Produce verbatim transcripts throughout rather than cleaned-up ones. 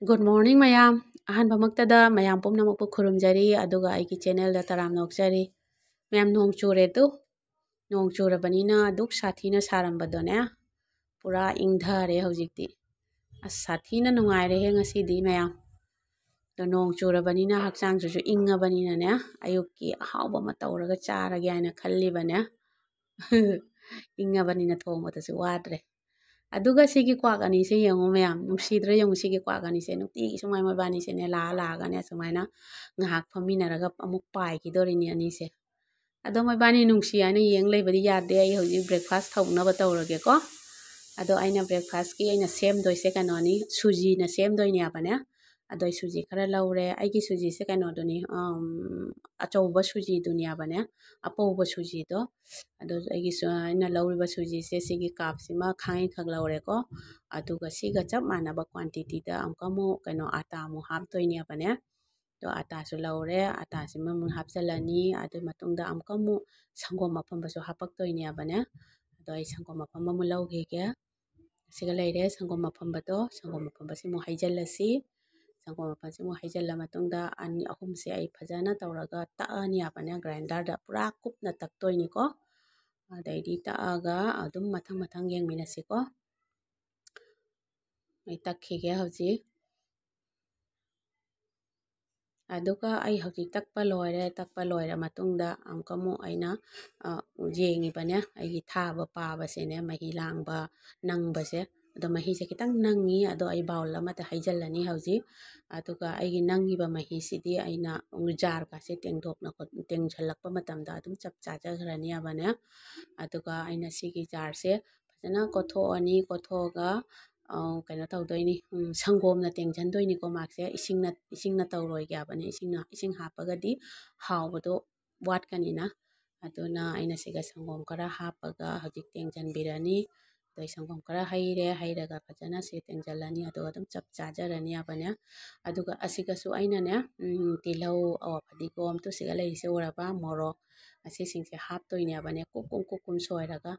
Good morning ꯃꯌꯥꯝ꯫ ꯑꯍꯥꯟꯕꯃꯛꯇꯗ ꯃꯌꯥꯝ ꯄꯨꯝꯅꯃꯛꯄꯨ ꯈꯨꯔꯨꯝꯖꯔꯤ, ꯑꯗꯨꯒ ꯑꯩꯒꯤ channelꯗ ꯇꯔꯥꯝꯅ ꯑꯣꯛꯆꯔꯤ꯫ ꯃꯌꯥꯝ, ꯅꯣꯡ ꯆꯨꯔꯦ ꯇꯨ꯫ ꯅꯣꯡ ꯆꯨꯔꯕꯅꯤꯅ ꯑꯗꯨꯛ ꯁꯥꯊꯤꯅ ꯁꯥꯔꯝꯕꯗꯣꯅꯦ, ꯄꯨꯔꯥ ꯏꯪꯊꯔꯦ ꯍꯧꯖꯤꯛꯇꯤ꯫ ꯑꯁ, ꯁꯥꯊꯤꯅ ꯅꯨꯡꯉꯥꯏꯔꯦꯍꯦ ꯉꯁꯤꯗꯤ ꯃꯌꯥꯝ꯫ ꯑꯗꯣ ꯅꯣꯡ ꯆꯨꯔꯕꯅꯤꯅ ꯍꯛꯆꯥꯡꯁꯤꯁꯨ ꯏꯪꯉꯕꯅꯤꯅꯅꯦ, ꯑꯌꯨꯛꯀꯤ ꯑꯍꯥꯎꯕ ꯑꯃ ꯇꯧꯔꯒ ꯆꯥꯔꯒꯦ ꯍꯥꯏꯅ ꯈꯜꯂꯤꯕꯅꯦ꯫ ꯏꯪꯉꯕꯅꯤꯅ ꯊꯣꯡꯕꯗꯁꯨ ꯋꯥꯗ꯭ꯔꯦ꯫ ꯑꯗꯨꯒ ꯁꯤꯒꯤ ꯀ꯭ꯋꯥꯛ ꯑꯅꯤꯁꯦ ꯌꯦꯡꯉꯨ ꯃꯌꯥꯝ, ꯅꯨꯡꯁꯤꯗ꯭ꯔꯥ ꯌꯦꯡꯉꯨ ꯁꯤꯒꯤ ꯀ꯭ꯋꯥꯛ ꯑꯅꯤꯁꯦ꯫ ꯅꯨꯡꯇꯤꯒꯤ ꯁꯨꯃꯥꯏꯅ ꯃꯣꯏꯕꯥꯅꯤꯁꯦꯅꯦ ꯂꯥꯛꯑ ꯂꯥꯛꯑꯒꯅꯦ ꯁꯨꯃꯥꯏꯅ ꯉꯥꯏꯍꯥꯛ ꯐꯝꯃꯤꯟꯅꯔꯒ ꯑꯃꯨꯛ ꯄꯥꯏꯈꯤꯗꯣꯔꯤꯅꯤ ꯑꯅꯤꯁꯦ꯫ ꯑꯗꯣ ꯃꯣꯏꯕꯥꯅꯤ ꯅꯨꯡꯁꯤ ꯍꯥꯏꯅ ꯌꯦꯡ ꯂꯩꯕꯗꯤ ꯌꯥꯗꯦ꯫ ꯑꯩ ꯍꯧꯖꯤꯛ breakfast ꯍꯧꯅꯕ ꯇꯧꯔꯒꯦꯀꯣ꯫ ꯑꯗꯣ ꯑꯩꯅ breakfastꯀꯤ ꯑꯩꯅ ꯁꯦꯝꯗꯣꯏꯁꯦ ꯀꯩꯅꯣꯅꯤ, ꯁꯨꯖꯤꯅ ꯁꯦꯝꯗꯣꯏꯅꯦꯕꯅꯦ꯫ ꯑꯗꯣ ꯑꯩ ꯁꯨꯖꯤ ꯈꯔ ꯂꯧꯔꯦ꯫ ꯑꯩꯒꯤ ꯁꯨꯖꯤꯁꯦ ꯀꯩꯅꯣꯗꯨꯅꯤ, ꯑꯝ, ꯑꯆꯧꯕ ꯁꯨꯖꯤꯗꯨꯅꯦꯕꯅꯦ, ꯑꯄꯧꯕ ꯁꯨꯖꯤꯗꯣ꯫ ꯑꯗꯣ ꯑꯩꯒꯤ ꯁꯨ-, ꯑꯩꯅ ꯂꯧꯔꯤꯕ ꯁꯨꯖꯤꯁꯦ ꯁꯤꯒꯤ cupꯁꯤꯃ ꯈꯥꯡꯉꯩꯈꯛ ꯂꯧꯔꯦꯀꯣ꯫ ꯑꯗꯨꯒ ꯁꯤꯒ ꯆꯞ ꯃꯥꯟꯅꯕ quantityꯗ ꯑꯃꯨꯛꯀ ꯑꯃꯨꯛ ꯀꯩꯅꯣ ꯑꯥꯇꯥ ꯑꯃꯨꯛ ꯍꯥꯞꯇꯣꯏꯅꯦꯕꯅꯦ꯫ ꯑꯗꯣ ꯑꯥꯇꯥꯁꯨ ꯂꯧꯔꯦ, ꯑꯥꯇꯥꯁꯤꯃ ꯑꯃꯨꯛ ꯍꯥꯞꯆꯤꯜꯂꯅꯤ꯫ ꯑꯗꯨꯒꯤ ꯃꯇꯨꯡꯗ ꯑꯃꯨꯛꯀ ꯑꯃꯨꯛ ꯁꯪꯒꯣꯝ ꯑꯐꯝꯕꯁꯨ ꯍꯥꯞꯄꯛꯇꯣꯏꯅꯦꯕꯅꯦ꯫ ꯑꯗꯣ ꯑꯩ ꯁꯪꯒꯣꯝ ꯑꯐꯝꯕ ꯑꯃꯨꯛ ꯂꯧꯈꯤꯒꯦ꯫ ꯁꯤꯒ ꯂꯩꯔꯦ ꯁꯪꯒꯣꯝ ꯑꯐꯝꯕꯗꯣ꯫ ꯁꯪꯒꯣꯝ ꯑꯐꯝꯕꯁꯤ ꯑꯃꯨꯛ ꯍꯩꯖꯤꯜꯂꯁꯤ꯫ ꯁꯪꯒꯣꯝ ꯑꯐꯝꯕꯁꯤ ꯑꯃꯨꯛ ꯍꯩꯖꯤꯜꯂ ꯃꯇꯨꯡꯗ ꯑꯅꯤ ꯑꯍꯨꯝꯁꯦ ꯑꯩ ꯐꯖꯅ ꯇꯧꯔꯒ ꯇꯛꯑꯅꯤ ꯍꯥꯏꯕꯅꯦ grinderꯗ꯫ ꯄꯨꯔꯥ ꯀꯨꯞꯅ ꯇꯛꯇꯣꯏꯅꯤꯀꯣ꯫ ꯑꯗꯩꯗꯤ ꯇꯛꯑꯒ ꯑꯗꯨꯝ ꯃꯊꯪ ꯃꯊꯪ ꯌꯦꯡꯃꯤꯟꯅꯁꯤꯀꯣ꯫ ꯑꯩ ꯇꯛꯈꯤꯒꯦ ꯍꯧꯖꯤꯛ꯫ ꯑꯗꯨꯒ ꯑꯩ ꯍꯧꯖꯤꯛ ꯇꯛꯄ ꯂꯣꯏꯔꯦ꯫ ꯇꯛꯄ ꯂꯣꯏꯔ ꯃꯇꯨꯡꯗ ꯑꯃꯨꯛꯀ ꯑꯃꯨꯛ ꯑꯩꯅ, ꯑ, ꯌꯦꯡꯉꯤꯕꯅꯦ꯫ ꯑꯩꯒꯤ ꯊꯥꯕ ꯄꯥꯕꯁꯦꯅꯦ, ꯃꯍꯤ ꯂꯥꯡꯕ ꯅꯪꯕꯁꯦ꯫ ꯑꯗꯣ ꯃꯍꯤꯁꯦ ꯈꯤꯇꯪ ꯅꯪꯉꯤ꯫ ꯑꯗꯣ ꯑꯩ bowl ꯑꯃꯗ ꯍꯩꯖꯤꯜꯂꯅꯤ ꯍꯧꯖꯤꯛ꯫ ꯑꯗꯨꯒ ꯑꯩꯒꯤ ꯅꯪꯉꯤꯕ ꯃꯍꯤꯁꯤꯗꯤ ꯑꯩꯅ ꯖꯥꯔꯒꯁꯦ ꯇꯦꯡꯊꯣꯛꯅ ꯈꯣꯠ-, ꯇꯦꯡꯁꯤꯜꯂꯛꯄ ꯃꯇꯝꯗ ꯑꯗꯨꯝ ꯆꯞ ꯆꯥꯖꯈ꯭ꯔꯅꯦꯕꯅꯦ꯫ ꯑꯗꯨꯒ ꯑꯩꯅ ꯁꯤꯒꯤ ꯖꯥꯔꯁꯦ ꯐꯖꯅ ꯀꯣꯠꯊꯣꯛꯑꯅꯤ꯫ ꯀꯣꯠꯊꯣꯛꯑꯒ, ꯑ, ꯀꯩꯅꯣ ꯇꯧꯗꯣꯏꯅꯤ, ꯎꯝ, ꯁꯪꯒꯣꯝꯅ ꯇꯦꯡꯁꯤꯟꯗꯣꯏꯅꯤꯀꯣ ꯃꯥꯁꯦ꯫ ꯏꯁꯤꯡꯅ, ꯏꯁꯤꯡꯅ ꯇꯧꯔꯣꯏꯒꯦ ꯍꯥꯏꯕꯅꯤ꯫ ꯏꯁꯤꯡꯅ, ꯏꯁꯤꯡ ꯍꯥꯞꯄꯒꯗꯤ ꯍꯥꯎꯕꯗꯣ ꯋꯥꯠꯀꯅꯤꯅ꯫ ꯑꯗꯨꯅ ꯑꯩꯅ ꯁꯤꯒ ꯁꯪꯒꯣꯝ ꯈꯔ ꯍꯥꯞꯄꯒ ꯍꯧꯖꯤꯛ ꯇꯦꯡꯁꯤꯟꯕꯤꯔꯅꯤ꯫ ꯑꯗꯩ ꯁꯪꯒꯣꯝ ꯈꯔ ꯍꯩꯔꯦ, ꯍꯩꯔꯒ ꯐꯖꯅ ꯁꯤ ꯇꯦꯡꯁꯤꯜꯂꯅꯤ꯫ ꯑꯗꯨꯒ ꯑꯗꯨꯝ ꯆꯞ ꯆꯥꯖꯔꯅꯤ ꯍꯥꯏꯕꯅꯦ꯫ ꯑꯗꯨꯒ ꯑꯁꯤꯒꯁꯨ ꯑꯩꯅꯅꯦ, ꯎꯝ, ꯇꯤꯜꯍꯧ, ꯑꯣ, ꯐꯗꯤꯒꯣꯝ, ꯇꯨ ꯁꯤꯒ ꯂꯩꯔꯤꯁꯦ ꯎꯔꯕ? ꯃꯣꯔꯣꯛ, ꯑꯁꯤꯁꯤꯡꯁꯦ ꯍꯥꯞꯇꯣꯏꯅꯦꯕꯅꯦ, ꯀꯨꯞ ꯀꯨꯝ, ꯀꯨꯞ ꯀꯨꯝ ꯁꯣꯏꯔꯒ꯫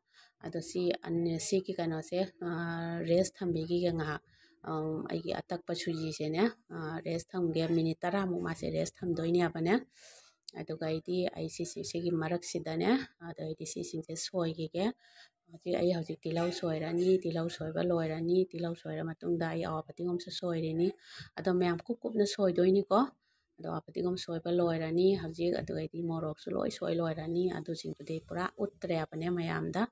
ꯑꯗꯣ ꯁꯤ ꯑꯅꯤ-, ꯁꯤꯒꯤ ꯀꯩꯅꯣꯁꯦ, ꯑ, rest ꯊꯝꯕꯤꯈꯤꯒꯦ ꯉꯥꯏꯍꯥꯛ꯫ ꯑꯩꯒꯤ ꯑꯇꯛꯄ ꯁꯨꯖꯤꯁꯦꯅꯦ ꯔꯦꯁ ꯊꯝꯒꯦ꯫ ꯃꯤꯅꯤꯠ ꯇꯔꯥꯃꯨꯛ ꯃꯥꯁꯦ ꯔꯦꯁ ꯊꯝꯗꯣꯏꯅꯦꯕꯅꯦ꯫ ꯑꯗꯨꯒ ꯑꯩꯗꯤ ꯑꯩ ꯁꯤꯁꯤ ꯁꯤꯒꯤ ꯃꯔꯛꯁꯤꯗꯅꯦ ꯑꯗꯩꯗꯤ ꯁꯤꯁꯤꯡꯁꯦ ꯁꯣꯏꯈꯤꯒꯦ꯫ ꯍꯧꯖꯤꯛ ꯑꯩ ꯍꯧꯖꯤꯛ ꯇꯤꯜꯍꯧ ꯁꯣꯏꯔꯅꯤ꯫ ꯇꯤꯜꯍꯧ ꯁꯣꯏꯕ ꯂꯣꯏꯔꯅꯤ꯫ ꯇꯤꯜꯍꯧ ꯁꯣꯏꯔ ꯃꯇꯨꯡꯗ ꯑꯩ ꯑꯋꯥ ꯐꯗꯤꯒꯣꯝꯁꯨ ꯁꯣꯏꯔꯤꯅꯤ꯫ ꯑꯗꯣ ꯃꯌꯥꯝ ꯀꯨꯞ ꯀꯨꯞꯅ ꯁꯣꯏꯗꯣꯏꯅꯤꯀꯣ꯫ ꯑꯗꯣ ꯑꯋꯥ ꯐꯗꯤꯒꯣꯝ ꯁꯣꯏꯕ ꯂꯣꯏꯔꯅꯤ ꯍꯧꯖꯤꯛ꯫ ꯑꯗꯨꯒꯩꯗꯤ ꯃꯣꯔꯣꯛꯁꯨ ꯂꯣꯏ ꯁꯣꯏ ꯂꯣꯏꯔꯅꯤ꯫ ꯑꯗꯨꯁꯤꯡꯗꯨꯗꯤ ꯄꯨꯔꯥ ꯎꯠꯇ꯭ꯔꯦꯕꯅꯦ ꯃꯌꯥꯝꯗ꯫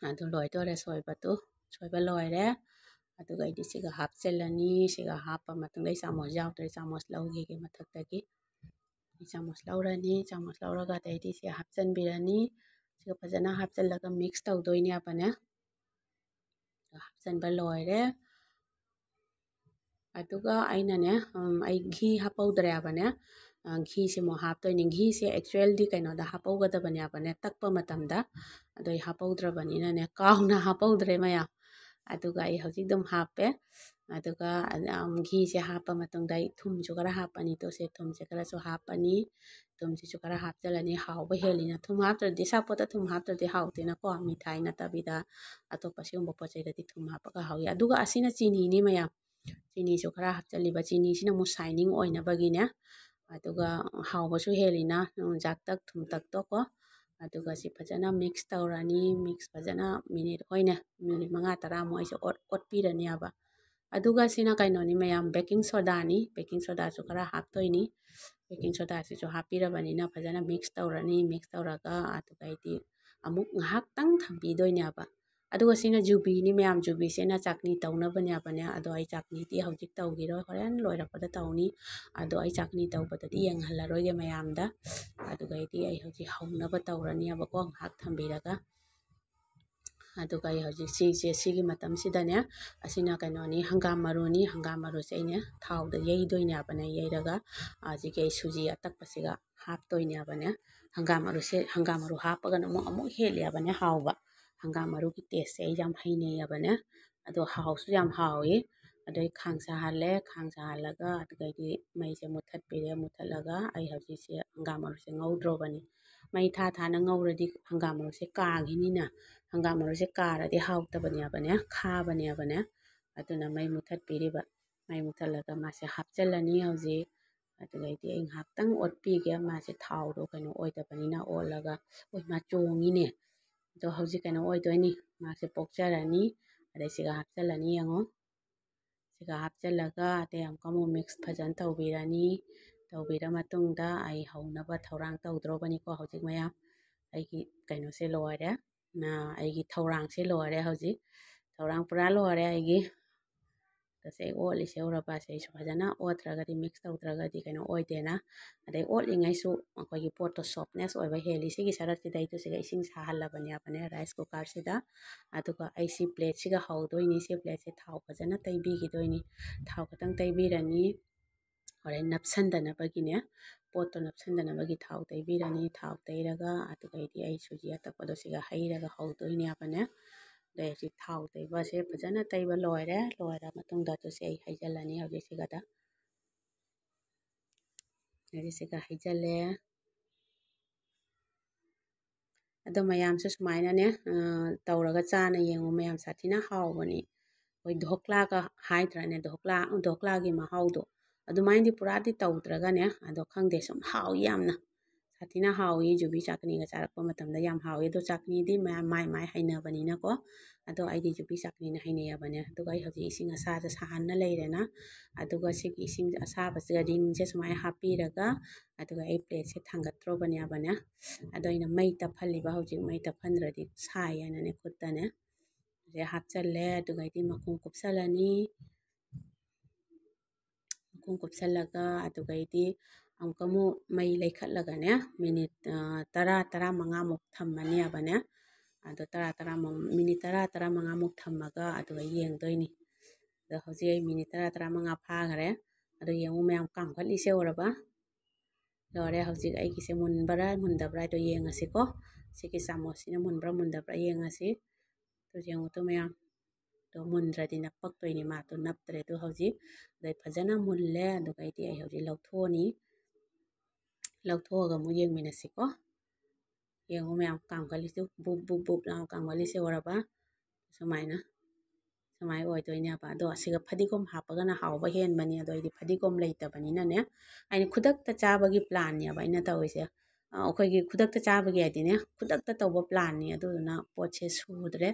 ꯑꯗꯨ ꯂꯣꯏꯗꯣꯔꯦ ꯁꯣꯏꯕꯗꯨ꯫ ꯁꯣꯏꯕ ꯂꯣꯏꯔꯦ꯫ ꯑꯗꯨꯒ ꯑꯩꯗꯤ ꯁꯤꯒ ꯍꯥꯞꯆꯤꯜꯂꯅꯤ꯫ ꯁꯤꯒ ꯍꯥꯞꯄ ꯃꯇꯨꯡꯗ ꯑꯩ ꯆꯥꯃꯁ ꯌꯥꯎꯗ꯭ꯔꯦ꯫ ꯆꯥꯃꯁ ꯂꯧꯈꯤꯒꯦ ꯃꯊꯛꯇꯒꯤ꯫ ꯑꯩ ꯆꯥꯃꯁ ꯂꯧꯔꯅꯤ꯫ ꯆꯥꯃꯁ ꯂꯧꯔꯒ ꯑꯗꯩꯗꯤ ꯁꯤ ꯍꯥꯞꯆꯤꯟꯕꯤꯔꯅꯤ꯫ ꯁꯤꯒ ꯐꯖꯅ ꯍꯥꯞꯆꯤꯜꯂꯒ ꯃꯤꯛꯁ ꯇꯧꯗꯣꯏꯅꯦꯕꯅꯦ꯫ ꯍꯥꯞꯆꯤꯟꯕ ꯂꯣꯏꯔꯦ꯫ ꯑꯗꯨꯒ ꯑꯩꯅꯅꯦ, ꯎꯝ, ꯑꯩ ꯘꯤ ꯍꯥꯞꯍꯧꯗ꯭ꯔꯦꯕꯅꯦ꯫ ꯑ, ꯘꯤꯁꯦ ꯑꯃꯨꯛ ꯍꯥꯞꯇꯣꯏꯅꯦ꯫ ꯘꯤꯁꯦ actually ꯀꯩꯅꯣꯗ ꯍꯥꯞꯍꯧꯒꯗꯕꯅꯦꯕꯅꯦ, ꯇꯛꯄ ꯃꯇꯝꯗ꯫ ꯑꯗꯣ ꯑꯩ ꯍꯥꯞꯍꯧꯗ꯭ꯔꯕꯅꯤꯅꯅꯦ, ꯀꯥꯎꯅ ꯍꯥꯞꯍꯧꯗ꯭ꯔꯦ ꯃꯌꯥꯝ꯫ ꯑꯗꯨꯒ ꯑꯩ ꯍꯧꯖꯤꯛ ꯑꯗꯨꯝ ꯍꯥꯞꯄꯦ꯫ ꯑꯗꯨꯒ, ꯎꯝ, ꯘꯤꯁꯦ ꯍꯥꯞꯄ ꯃꯇꯨꯡꯗ ꯑꯩ ꯊꯨꯝꯁꯨ ꯈꯔ ꯍꯥꯞꯄꯅꯤ꯫ ꯇꯣ, ꯁꯦ ꯊꯨꯝꯁꯦ ꯈꯔꯁꯨ ꯍꯥꯞꯄꯅꯤ꯫ ꯊꯨꯝꯁꯤꯁꯨ ꯈꯔ ꯍꯥꯞꯆꯤꯜꯂꯅꯤ꯫ ꯍꯥꯎꯕ ꯍꯦꯜꯂꯤꯅ ꯊꯨꯝ ꯍꯥꯞꯇ꯭ꯔꯗꯤ, ꯁꯥꯄꯣꯠꯇ ꯊꯨꯝ ꯍꯥꯞꯇ꯭ꯔꯗꯤ ꯍꯥꯎꯇꯦꯅꯀꯣ, ꯃꯤꯊꯥꯏ ꯅꯠꯇꯕꯤꯗ꯫ ꯑꯇꯣꯞꯄ ꯁꯤꯒꯨꯝꯕ ꯄꯣꯠ ꯆꯩꯗꯗꯤ ꯊꯨꯝ ꯍꯥꯞꯄꯒ ꯍꯥꯎꯏ꯫ ꯑꯗꯨꯒ ꯑꯁꯤꯅ ꯆꯤꯅꯤꯅꯤ ꯃꯌꯥꯝ꯫ ꯆꯤꯅꯤꯁꯨ ꯈꯔ ꯍꯥꯞꯆꯤꯜꯂꯤꯕ꯫ ꯆꯤꯅꯤꯁꯤꯅ ꯑꯃꯨꯛ shining ꯑꯣꯏꯅꯕꯒꯤꯅꯦ꯫ ꯑꯗꯨꯒ ꯍꯥꯎꯕꯁꯨ ꯍꯦꯜꯂꯤꯅ, ꯎꯝ, ꯖꯥꯛꯇꯛ ꯊꯨꯝꯇꯛꯇꯣꯀꯣ꯫ ꯑꯗꯨꯒ ꯁꯤ ꯐꯖꯅ ꯃꯤꯛꯁ ꯇꯧꯔꯅꯤ꯫ ꯃꯤꯛꯁ ꯐꯖꯅ ꯃꯤꯅꯤꯠ ꯍꯣꯏꯅꯦ, ꯃꯤꯅꯤꯠ ꯃꯉꯥ ꯇꯔꯥꯃꯨꯛ ꯑꯩꯁꯦ ꯑꯣꯠ-, ꯑꯣꯠꯄꯤꯔꯅꯦꯕ꯫ ꯑꯗꯨꯒ ꯁꯤꯅ ꯀꯩꯅꯣꯅꯤ ꯃꯌꯥꯝ, ꯕꯦꯀꯤꯡ ꯁꯣꯗꯥꯅꯤ꯫ ꯕꯦꯀꯤꯡ ꯁꯣꯗꯥꯁꯨ ꯈꯔ ꯍꯥꯞꯇꯣꯏꯅꯤ꯫ ꯕꯦꯀꯤꯡ ꯁꯣꯗꯥꯁꯤꯁꯨ ꯍꯥꯞꯄꯤꯔꯕꯅꯤꯅ ꯐꯖꯅ ꯃꯤꯛꯁ ꯇꯧꯔꯅꯤ꯫ ꯃꯤꯛꯁ ꯇꯧꯔꯒ ꯑꯗꯨꯒ ꯑꯩꯗꯤ ꯑꯃꯨꯛ ꯉꯥꯏꯍꯥꯛꯇꯪ ꯊꯝꯕꯤꯗꯣꯏꯅꯦꯕ꯫ ꯑꯗꯨꯒ ꯁꯤꯅ ꯖꯨꯕꯤꯅꯤ ꯃꯌꯥꯝ, ꯖꯨꯕꯤꯁꯤꯅ ꯆꯥꯛꯅꯤ ꯇꯧꯅꯕꯅꯦꯕꯅꯦ꯫ ꯑꯗꯣ ꯑꯩ ꯆꯥꯛꯅꯤꯗꯤ ꯍꯧꯖꯤꯛ ꯇꯧꯈꯤꯔꯣꯏ, ꯍꯣꯔꯦꯟ ꯂꯣꯏꯔꯛꯄꯗ ꯇꯧꯅꯤ꯫ ꯑꯗꯣ ꯑꯩ ꯆꯥꯛꯅꯤ ꯇꯧꯕꯗꯗꯤ ꯌꯦꯡꯍꯜꯂꯔꯣꯏꯒꯦ ꯃꯌꯥꯝꯗ꯫ ꯑꯗꯨꯒꯩꯗꯤ ꯑꯩ ꯍꯧꯖꯤꯛ ꯍꯧꯅꯕ ꯇꯧꯔꯅꯦꯕꯀꯣ, ꯉꯥꯏꯍꯥꯛ ꯊꯝꯕꯤꯔꯒ꯫ ꯑꯗꯨꯒ ꯑꯩ ꯍꯧꯖꯤꯛ ꯁꯤꯁꯦ, ꯁꯤꯒꯤ ꯃꯇꯝꯁꯤꯗꯅꯦ, ꯑꯁꯤꯅ ꯀꯩꯅꯣꯅꯤ, ꯍꯪꯒꯥꯝ ꯃꯔꯨꯅꯤ꯫ ꯍꯪꯒꯥꯝ ꯃꯔꯨꯁꯦ ꯑꯩꯅ ꯊꯥꯎꯗ ꯌꯩꯗꯣꯏꯅꯦꯕꯅꯦ꯫ ꯌꯩꯔꯒ ꯍꯧꯖꯤꯛꯀꯤ ꯑꯩ ꯁꯨꯖꯤ ꯑꯇꯛꯄꯁꯤꯒ ꯍꯥꯞꯇꯣꯏꯅꯦꯕꯅꯦ꯫ ꯍꯪꯒꯥꯝ ꯃꯔꯨꯁꯦ, ꯍꯪꯒꯥꯝ ꯃꯔꯨ ꯍꯥꯞꯄꯒꯅ ꯑꯃꯨꯛ, ꯑꯃꯨꯛ ꯍꯦꯜꯂꯦꯕꯅꯦ ꯍꯥꯎꯕ꯫ ꯍꯪꯒꯥꯝ ꯃꯔꯨꯒꯤ ꯇꯦꯁꯁꯦ ꯑꯩ ꯌꯥꯝ ꯍꯩꯅꯩꯌꯦꯕꯅꯦ꯫ ꯑꯗꯣ ꯍꯥꯎꯁꯨ ꯌꯥꯝ ꯍꯥꯎꯏ꯫ ꯑꯗꯣ ꯑꯩ ꯈꯥꯡ ꯁꯥꯍꯜꯂꯦ꯫ ꯈꯥꯡ ꯁꯥꯍꯜꯂꯒ ꯑꯗꯨꯗꯩꯗꯤ ꯃꯩꯁꯦ ꯃꯨꯠꯊꯠꯄꯤꯔꯦ꯫ ꯃꯨꯠꯊꯠꯂꯒ ꯑꯩ ꯍꯧꯖꯤꯛꯁꯦ ꯍꯪꯒꯥꯝ ꯃꯔꯨꯁꯦ ꯉꯧꯗ꯭ꯔꯣꯕꯅꯤ꯫ ꯃꯩ ꯊꯥ ꯊꯥꯅ ꯉꯧꯔꯗꯤ ꯍꯪꯒꯥꯝ ꯃꯔꯨꯁꯦ ꯀꯥꯈꯤꯅꯤꯅ꯫ ꯍꯪꯒꯥꯝ ꯃꯔꯨꯁꯦ ꯀꯥꯔꯗꯤ ꯍꯥꯎꯇꯕꯅꯦꯕꯅꯦ, ꯈꯥꯕꯅꯦꯕꯅꯦ꯫ ꯑꯗꯨꯅ ꯃꯩ ꯃꯨꯊꯠꯄꯤꯔꯤꯕ꯫ ꯃꯩ ꯃꯨꯊꯠꯂꯒ ꯃꯥꯁꯦ ꯍꯥꯞꯆꯤꯜꯂꯅꯤ ꯍꯧꯖꯤꯛ꯫ ꯑꯗꯨꯗꯩꯗꯤ ꯑꯩ ꯉꯥꯏꯍꯥꯛꯇꯪ ꯑꯣꯠꯄꯤꯒꯦ, ꯃꯥꯁꯦ ꯊꯥꯎꯗꯣ ꯀꯩꯅꯣ ꯑꯣꯏꯗꯕꯅꯤꯅ꯫ ꯑꯣꯠꯂꯒ, "ꯑꯣꯏ, ꯃꯥ ꯆꯣꯡꯉꯤꯅꯦ!" ꯑꯗꯣ ꯍꯧꯖꯤꯛ ꯀꯩꯅꯣ ꯑꯣꯏꯗꯣꯏꯅꯤ, ꯃꯥꯁꯦ ꯄꯣꯛꯆꯔꯅꯤ꯫ ꯑꯗꯩ ꯁꯤꯒ ꯍꯥꯞꯆꯤꯜꯂꯅꯤ, ꯌꯦꯡꯉꯣ꯫ ꯁꯤꯒ ꯍꯥꯞꯆꯤꯜꯂꯒ ꯑꯇꯩ ꯑꯃꯨꯛꯀ ꯑꯃꯨꯛ mix ꯐꯖꯅ ꯇꯧꯕꯤꯔꯅꯤ꯫ ꯇꯧꯕꯤꯔ ꯃꯇꯨꯡꯗ ꯑꯩ ꯍꯧꯅꯕ ꯊꯧꯔꯥꯡ ꯇꯧꯗ꯭ꯔꯣꯕꯅꯤꯀꯣ꯫ ꯍꯧꯖꯤꯛ ꯃꯌꯥꯝ ꯑꯩꯒꯤ ꯀꯩꯅꯣꯁꯦ ꯂꯣꯏꯔꯦ꯫ ꯑ, ꯑꯩꯒꯤ ꯊꯧꯔꯥꯡꯁꯦ ꯂꯣꯏꯔꯦ ꯍꯧꯖꯤꯛ꯫ ꯊꯧꯔꯥꯡ ꯄꯨꯔꯥ ꯂꯣꯏꯔꯦ ꯑꯩꯒꯤ꯫ ꯇꯁꯦ ꯑꯩ ꯑꯣꯠꯂꯤꯁꯦ ꯎꯔꯕ? ꯁꯦ ꯑꯩꯁꯨ ꯐꯖꯅ ꯑꯣꯠꯇ꯭ꯔꯒꯗꯤ, mix ꯇꯧꯗ꯭ꯔꯒꯗꯤ ꯀꯩꯅꯣ ꯑꯣꯏꯗꯦꯅ꯫ ꯑꯗꯩ ꯑꯣꯠꯂꯤꯉꯩꯁꯨ ꯑꯩꯈꯣꯏꯒꯤ ꯄꯣꯠꯇꯣ softness ꯑꯣꯏꯕ ꯍꯦꯜꯂꯤ꯫ ꯁꯤꯒꯤ ꯁꯔꯠꯁꯤꯗꯩꯗꯨ ꯁꯤꯒ ꯏꯁꯤꯡ ꯁꯥꯍꯜꯂꯕꯅꯦꯕꯅꯦ rice cookerꯁꯤꯗ꯫ ꯑꯗꯨꯒ ꯑꯩ ꯁꯤ plateꯁꯤꯒ ꯍꯧꯗꯣꯏꯅꯤ꯫ ꯁꯤ plateꯁꯦ ꯊꯥꯎ ꯐꯖꯅ ꯇꯩꯕꯤꯈꯤꯗꯣꯏꯅꯤ꯫ ꯊꯥꯎ ꯈꯤꯇꯪ ꯇꯩꯕꯤꯔꯅꯤ꯫ ꯍꯣꯔꯦꯟ ꯅꯞꯁꯟꯗꯅꯕꯒꯤꯅꯦ, ꯄꯣꯠꯇꯣ ꯅꯞꯁꯟꯗꯅꯕꯒꯤ ꯊꯥꯎ ꯇꯩꯕꯤꯔꯅꯤ꯫ ꯊꯥꯎ ꯇꯩꯔꯒ ꯑꯗꯨꯒꯩꯗꯤ ꯑꯩ ꯁꯨꯖꯤ ꯑꯇꯛꯄꯗꯣ ꯁꯤꯒ ꯍꯩꯔꯒ ꯍꯧꯗꯣꯏꯅꯦꯕꯅꯦ꯫ ꯑꯗꯩ ꯍꯧꯖꯤꯛ ꯊꯥꯎ ꯇꯩꯕꯁꯦ ꯐꯖꯅ ꯇꯩꯕ ꯂꯣꯏꯔꯦ꯫ ꯂꯣꯏꯔ ꯃꯇꯨꯡꯗ ꯑꯗꯨꯁꯦ ꯑꯩ ꯍꯩꯖꯤꯜꯂꯅꯤ ꯍꯧꯖꯤꯛꯁꯤꯒꯗ꯫ ꯍꯧꯖꯤꯛꯁꯤꯒ ꯍꯩꯖꯤꯜꯂꯦ꯫ ꯑꯗꯣ ꯃꯌꯥꯝꯁꯨ ꯁꯨꯃꯥꯏꯅꯅꯦ, ꯑ, ꯇꯧꯔꯒ ꯆꯥꯅ ꯌꯦꯡꯉꯨ꯫ ꯃꯌꯥꯝ ꯁꯥꯊꯤꯅ ꯍꯥꯎꯕꯅꯤ꯫ ꯑꯩꯈꯣꯏ ꯙꯣꯛꯂꯥꯒ ꯍꯥꯏꯗ꯭ꯔꯅꯦ, ꯙꯣꯛꯂꯥ, ꯙꯣꯛꯂꯥꯒꯤ ꯃꯍꯥꯎꯗꯣ꯫ ꯑꯗꯨꯃꯥꯏꯅꯗꯤ ꯄꯨꯔꯥꯗꯤ ꯇꯧꯗ꯭ꯔꯒꯅꯦ, ꯑꯗꯣ ꯈꯪꯗꯦ, ꯁꯨꯝ ꯍꯥꯎꯏ ꯌꯥꯝꯅ꯫ ꯁꯥꯊꯤꯅ ꯍꯥꯎꯏ꯫ ꯌꯨꯕꯤ ꯆꯥꯛꯅꯤꯒ ꯆꯥꯔꯛꯄ ꯃꯇꯝꯗ ꯌꯥꯝ ꯍꯥꯎꯏ꯫ ꯑꯗꯣ ꯆꯥꯛꯅꯤꯗꯤ ꯃꯌꯥꯝ ꯃꯥꯏ ꯃꯥꯏ ꯍꯩꯅꯕꯅꯤꯅꯀꯣ꯫ ꯑꯗꯣ ꯑꯩꯗꯤ ꯌꯨꯕꯤ ꯆꯥꯛꯅꯤꯅ ꯍꯩꯅꯩꯌꯦꯕꯅꯦ꯫ ꯑꯗꯨꯒ ꯑꯩ ꯍꯧꯖꯤꯛ ꯏꯁꯤꯡ ꯑꯁꯥꯕ ꯁꯥꯍꯟꯅ ꯂꯩꯔꯦꯅ꯫ ꯑꯗꯨꯒ ꯁꯤꯒꯤ ꯏꯁꯤꯡ ꯑꯁꯥꯕꯁꯤꯒ ꯔꯤꯟꯁꯦ ꯁꯨꯃꯥꯏꯅ ꯍꯥꯞꯄꯤꯔꯒ, ꯑꯗꯨꯒ ꯑꯩ plateꯁꯦ ꯊꯥꯡꯒꯠꯇ꯭ꯔꯣꯕꯅꯦꯕꯅꯦ꯫ ꯑꯗꯣ ꯑꯩꯅ ꯃꯩ ꯇꯞꯍꯜꯂꯤꯕ ꯍꯧꯖꯤꯛ꯫ ꯃꯩ ꯇꯞꯍꯟꯗ꯭ꯔꯗꯤ ꯁꯥꯏꯌꯦꯅꯅꯦ ꯈꯨꯠꯇꯅꯦ꯫ ꯁꯦ ꯍꯥꯞꯆꯜꯂꯦ꯫ ꯑꯗꯨꯒꯩꯗꯤ ꯃꯈꯨꯝ ꯀꯨꯞꯁꯜꯂꯅꯤ꯫ ꯃꯈꯨꯝ ꯀꯨꯞꯁꯜꯂꯒ ꯑꯗꯨꯒꯩꯗꯤ ꯑꯃꯨꯛꯀ ꯑꯃꯨꯛ ꯃꯩ ꯂꯩꯈꯠꯂꯒꯅꯦ, minute, ꯑ, ꯇꯔꯥ, ꯇꯔꯥꯃꯉꯥꯃꯨꯛ ꯊꯝꯃꯅꯦꯕꯅꯦ꯫ ꯑꯗꯣ ꯇꯔꯥ, ꯇꯔꯥꯃꯉꯥ, minute ꯇꯔꯥ, ꯇꯔꯥꯃꯉꯥꯃꯨꯛ ꯊꯝꯃꯒ ꯑꯗꯨꯒ ꯌꯦꯡꯗꯣꯏꯅꯤ꯫ ꯑꯗꯣ ꯍꯧꯖꯤꯛ ꯑꯩ minute ꯇꯔꯥ, ꯇꯔꯥꯃꯉꯥ ꯐꯥꯈꯔꯦ꯫ ꯑꯗꯣ ꯌꯦꯡꯉꯨ ꯃꯌꯥꯝ, ꯀꯥꯝꯈꯠꯂꯤꯁꯦ ꯎꯔꯕ? ꯂꯣꯏꯔꯦ꯫ ꯍꯧꯖꯤꯛ ꯑꯩꯒꯤꯁꯦ ꯃꯨꯟꯕ꯭ꯔꯥ ꯃꯨꯟꯗꯕ꯭ꯔꯥ ꯍꯥꯏꯗꯣ ꯌꯦꯡꯉꯁꯤꯀꯣ꯫ ꯁꯤꯒꯤ ꯆꯥꯃꯁꯁꯤꯅ ꯃꯨꯟꯕ꯭ꯔꯥ ꯃꯨꯟꯗꯕ꯭ꯔꯥ ꯌꯦꯡꯉꯁꯤ꯫ ꯑꯗꯨ ꯌꯦꯡꯉꯨ ꯇꯨ ꯃꯌꯥꯝ꯫ ꯑꯗꯣ ꯃꯨꯟꯗ꯭ꯔꯗꯤ ꯅꯞꯄꯛꯇꯣꯏꯅꯤ, ꯃꯥꯗꯣ ꯅꯞꯇ꯭ꯔꯦ꯫ ꯑꯗꯣ ꯍꯧꯖꯤꯛ ꯑꯗꯩ ꯐꯖꯅ ꯃꯨꯜꯂꯦ꯫ ꯑꯗꯨꯒ ꯑꯩꯗꯤ ꯑꯩ ꯍꯧꯖꯤꯛ ꯂꯧꯊꯣꯛꯑꯅꯤ꯫ ꯂꯧꯊꯣꯛꯑꯒ ꯑꯃꯨꯛ ꯌꯦꯡꯃꯤꯟꯅꯁꯤꯀꯣ꯫ ꯌꯦꯡꯉꯨ ꯃꯌꯥꯝ, ꯀꯥꯝꯒꯠꯂꯤꯁꯦ ꯕꯨꯞ ꯕꯨꯞ ꯕꯨꯞ ꯂꯥꯎ ꯀꯥꯝꯒꯠꯂꯤꯁꯦ ꯎꯔꯕ? ꯁꯨꯃꯥꯏꯅ꯫ ꯁꯨꯃꯥꯏꯅ ꯑꯣꯏꯗꯣꯏꯅꯦꯕ꯫ ꯑꯗꯣ ꯑꯁꯤꯒ ꯐꯗꯤꯒꯣꯝ ꯍꯥꯞꯄꯒꯅ ꯍꯥꯎꯕ ꯍꯦꯟꯕꯅꯤ꯫ ꯑꯗꯣ ꯑꯩꯗꯤ ꯐꯗꯤꯒꯣꯝ ꯂꯩꯇꯕꯅꯤꯅꯅꯦ, ꯑꯩꯅ ꯈꯨꯗꯛꯇ ꯆꯥꯕꯒꯤ ꯄ꯭ꯂꯥꯟꯅꯦꯕ ꯑꯩꯅ ꯇꯧꯔꯤꯁꯦ꯫ ꯑ, ꯑꯩꯈꯣꯏꯒꯤ ꯈꯨꯗꯛꯇ ꯆꯥꯕꯒꯤ ꯍꯥꯏꯗꯤꯅꯦ, ꯈꯨꯗꯛꯇ ꯇꯧꯕ ꯄ꯭ꯂꯥꯟꯅꯤ꯫ ꯑꯗꯨꯗꯨꯅ ꯄꯣꯠꯁꯦ ꯁꯨꯗ꯭ꯔꯦ꯫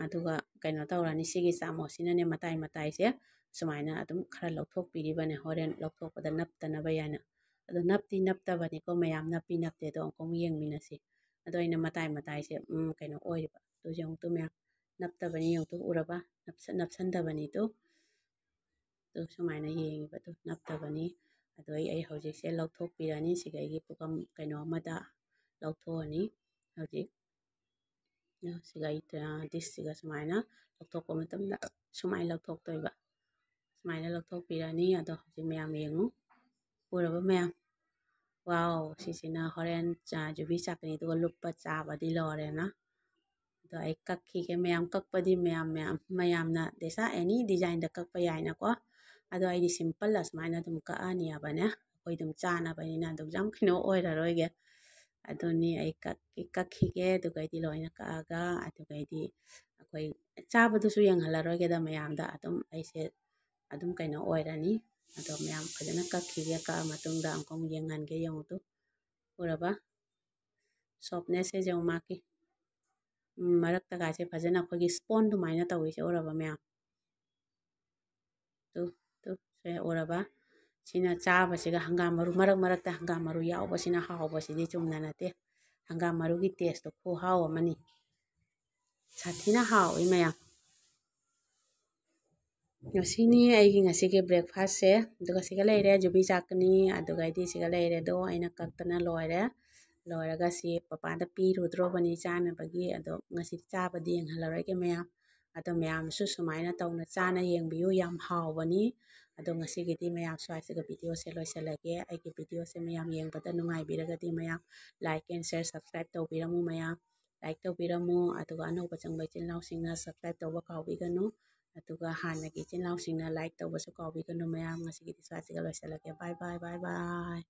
ꯑꯗꯨꯒ ꯀꯩꯅꯣ ꯇꯧꯔꯅꯤ, ꯁꯤꯒꯤ ꯆꯥꯃꯁꯁꯤꯅꯅꯦ ꯃꯇꯥꯏ ꯃꯇꯥꯏꯁꯦ ꯁꯨꯃꯥꯏꯅ ꯑꯗꯨꯝ ꯈꯔ ꯂꯧꯊꯣꯛꯄꯤꯔꯤꯕꯅꯦ꯫ ꯍꯣꯔꯦꯟ ꯂꯧꯊꯣꯛꯄꯗ ꯅꯞꯇꯅꯕ ꯍꯥꯏꯅ꯫ ꯑꯗꯣ ꯅꯞꯇꯤ ꯅꯞꯇꯕꯅꯤꯀꯣ ꯃꯌꯥꯝ, ꯅꯞꯄꯤ ꯅꯞꯇꯦ ꯑꯗꯣ ꯑꯃꯨꯛꯀ ꯑꯃꯨꯛ ꯌꯦꯡꯃꯤꯟꯅꯁꯤ꯫ ꯑꯗꯣ ꯑꯩꯅ ꯃꯇꯥꯏ ꯃꯇꯥꯏꯁꯦ, ꯎꯝ, ꯀꯩꯅꯣ ꯑꯣꯏꯔꯤꯕ꯫ ꯑꯗꯨ ꯌꯦꯡꯉꯨ ꯇꯨ ꯃꯌꯥꯝ, ꯅꯞꯇꯕꯅꯤ ꯌꯦꯡꯉꯨ ꯇꯨ, ꯎꯔꯕ? ꯅꯞꯁꯟ-, ꯅꯞꯁꯟꯗꯕꯅꯤ ꯇꯨ꯫ ꯑꯗꯨ ꯁꯨꯃꯥꯏꯅ ꯌꯦꯡꯉꯤꯕ ꯑꯗꯨ ꯅꯞꯇꯕꯅꯤ꯫ ꯑꯗꯣ ꯑꯩ, ꯑꯩ ꯍꯧꯖꯤꯛꯁꯦ ꯂꯧꯊꯣꯛꯄꯤꯔꯅꯤ꯫ ꯁꯤꯒ ꯑꯩꯒꯤ ꯄꯨꯈꯝ ꯀꯩꯅꯣ ꯑꯃꯗ ꯂꯧꯊꯣꯛꯑꯅꯤ꯫ ꯍꯧꯖꯤꯛ ꯑꯗꯣ ꯁꯤꯒ ꯑꯩ, ꯑ, ꯗꯤꯁꯁꯤꯒ ꯁꯨꯃꯥꯏꯅ ꯂꯧꯊꯣꯛꯄ ꯃꯇꯝꯗ ꯁꯨꯃꯥꯏꯅ ꯂꯧꯊꯣꯛꯇꯣꯏꯕ꯫ ꯁꯨꯃꯥꯏꯅ ꯂꯧꯊꯣꯛꯄꯤꯔꯅꯤ꯫ ꯑꯗꯣ ꯍꯧꯖꯤꯛ ꯃꯌꯥꯝ ꯌꯦꯡꯉꯨ꯫ ꯎꯔꯕ ꯃꯌꯥꯝ? ꯋꯥꯎ, ꯁꯤꯁꯤꯅ ꯍꯣꯔꯦꯟ ꯆꯥ-, ꯌꯨꯕꯤ ꯆꯥꯛꯀꯅꯤꯗꯨꯒ ꯂꯨꯞꯄ ꯆꯥꯕꯗꯤ ꯂꯣꯏꯔꯦꯅ꯫ ꯑꯗꯣ ꯑꯩ ꯀꯛꯈꯤꯒꯦ ꯃꯌꯥꯝ꯫ ꯀꯛꯄꯗꯤ ꯃꯌꯥꯝ, ꯃꯌꯥꯝ, ꯃꯌꯥꯝꯅ ꯗꯦꯁꯥ ꯑꯦꯅꯤ ꯗꯤꯖꯥꯏꯟꯗ ꯀꯛꯄ ꯌꯥꯏꯅꯀꯣ꯫ ꯑꯗꯣ ꯑꯩꯗꯤ ꯁꯤꯝꯄꯜ ꯑꯁꯨꯃꯥꯏꯅ ꯑꯗꯨꯝ ꯀꯛꯑꯅꯤꯕꯅꯦ꯫ ꯑꯩꯈꯣꯏ ꯑꯗꯨꯝ ꯆꯥꯅꯕꯅꯤꯅ ꯑꯗꯨꯝ ꯌꯥꯝ ꯀꯩꯅꯣ ꯑꯣꯏꯔꯔꯣꯏꯒꯦ꯫ ꯑꯗꯨꯅꯤ ꯑꯩ ꯀꯛ-, ꯀꯛꯈꯤꯒꯦ꯫ ꯑꯗꯨꯒꯩꯗꯤ ꯂꯣꯏꯅ ꯀꯛꯑꯒ, ꯑꯗꯨꯒꯩꯗꯤ ꯑꯩꯈꯣꯏ ꯆꯥꯕꯗꯨꯁꯨ ꯌꯦꯡꯍꯜꯂꯔꯣꯏꯒꯦꯗ ꯃꯌꯥꯝꯗ꯫ ꯑꯗꯨꯝ ꯑꯩꯁꯦ ꯑꯗꯨꯝ ꯀꯩꯅꯣ ꯑꯣꯏꯔꯅꯤ꯫ ꯑꯗꯣ ꯃꯌꯥꯝ ꯐꯖꯅ ꯀꯛꯈꯤꯒꯦ꯫ ꯀꯛꯑ ꯃꯇꯨꯡꯗ ꯑꯃꯨꯛꯀ ꯑꯃꯨꯛ ꯌꯦꯡꯍꯟꯒꯦ꯫ ꯌꯦꯡꯉꯨ ꯇꯨ꯫ ꯎꯔꯕ? Softnessꯁꯦ ꯌꯦꯡꯉꯨ ꯃꯥꯒꯤ꯫ ꯎꯝ, ꯃꯔꯛꯇꯒꯥꯁꯦ ꯐꯖꯅ ꯑꯩꯈꯣꯏꯒꯤ sponge ꯑꯗꯨꯃꯥꯏꯅ ꯇꯧꯋꯤꯁꯦ ꯎꯔꯕ ꯃꯌꯥꯝ? ꯇꯨ, ꯇꯨ, ꯁꯦ ꯎꯔꯕ? ꯁꯤꯅ ꯆꯥꯕꯁꯤꯒ ꯍꯪꯒꯥꯝ ꯃꯔꯨ, ꯃꯔꯛ ꯃꯔꯛꯇ ꯍꯪꯒꯥꯝ ꯃꯔꯨ ꯌꯥꯎꯕꯁꯤꯅ ꯍꯥꯎꯕꯁꯤꯗꯤ ꯆꯨꯝꯅ ꯅꯠꯇꯦ꯫ ꯍꯪꯒꯥꯝ ꯃꯔꯨꯒꯤ tasteꯇꯣ ꯈꯨꯍꯥꯎ ꯑꯃꯅꯤ꯫ ꯁꯥꯊꯤꯅ ꯍꯥꯎꯏ ꯃꯌꯥꯝ꯫ ꯉꯁꯤꯅꯤ ꯑꯩꯒꯤ ꯉꯁꯤꯒꯤ breakfastꯁꯦ꯫ ꯑꯗꯨꯒ ꯁꯤꯒ ꯂꯩꯔꯦ ꯌꯨꯕꯤ ꯆꯥꯛꯀꯅꯤ, ꯑꯗꯨꯒ ꯑꯩꯗꯤ ꯁꯤꯒ ꯂꯩꯔꯦ꯫ ꯑꯗꯣ ꯑꯩꯅ ꯀꯛꯇꯅ ꯂꯣꯏꯔꯦ꯫ ꯂꯣꯏꯔꯒ ꯁꯤ ꯄꯄꯥꯗ ꯄꯤꯔꯨꯗ꯭ꯔꯣꯕꯅꯤ ꯆꯥꯅꯕꯒꯤ꯫ ꯑꯗꯣ ꯉꯁꯤꯗꯤ ꯆꯥꯕꯗꯤ ꯌꯦꯡꯍꯜꯂꯔꯣꯏꯒꯦ ꯃꯌꯥꯝ꯫ ꯑꯗꯣ ꯃꯌꯥꯝꯁꯨ ꯁꯨꯃꯥꯏꯅ ꯇꯧꯅ ꯆꯥꯅ ꯌꯦꯡꯕꯤꯌꯨ, ꯌꯥꯝ ꯍꯥꯎꯕꯅꯤ꯫ ꯑꯗꯣ ꯉꯁꯤꯒꯤꯗꯤ ꯃꯌꯥꯝ ꯁ꯭ꯋꯥꯏꯁꯤꯒ videoꯁꯦ ꯂꯣꯏꯁꯤꯜꯂꯒꯦ꯫ ꯑꯩꯒꯤ videoꯁꯦ ꯃꯌꯥꯝ ꯌꯦꯡꯕꯗ ꯅꯨꯡꯉꯥꯏꯕꯤꯔꯒꯗꯤ ꯃꯌꯥꯝ like and share, subscribe ꯇꯧꯕꯤꯔꯝꯃꯨ ꯃꯌꯥꯝ꯫ Like ꯇꯧꯕꯤꯔꯝꯃꯨ꯫ ꯑꯗꯨꯒ ꯑꯅꯧꯕ ꯆꯪꯕ ꯏꯆꯤꯜ ꯏꯅꯥꯎꯁꯤꯡꯅ subscribe ꯇꯧꯕ ꯀꯥꯎꯕꯤꯒꯅꯨ꯫ ꯑꯗꯨꯒ ꯍꯥꯟꯅꯒꯤ ꯏꯆꯤꯜ ꯏꯅꯥꯎꯁꯤꯡꯅ like ꯇꯧꯕꯁꯨ ꯀꯥꯎꯕꯤꯒꯅꯨ ꯃꯌꯥꯝ꯫ ꯉꯁꯤꯒꯤꯗꯤ ꯁ꯭ꯋꯥꯏꯁꯤꯒ ꯂꯣꯏꯁꯤꯜꯂꯒꯦ꯫ Bye bye, bye bye꯫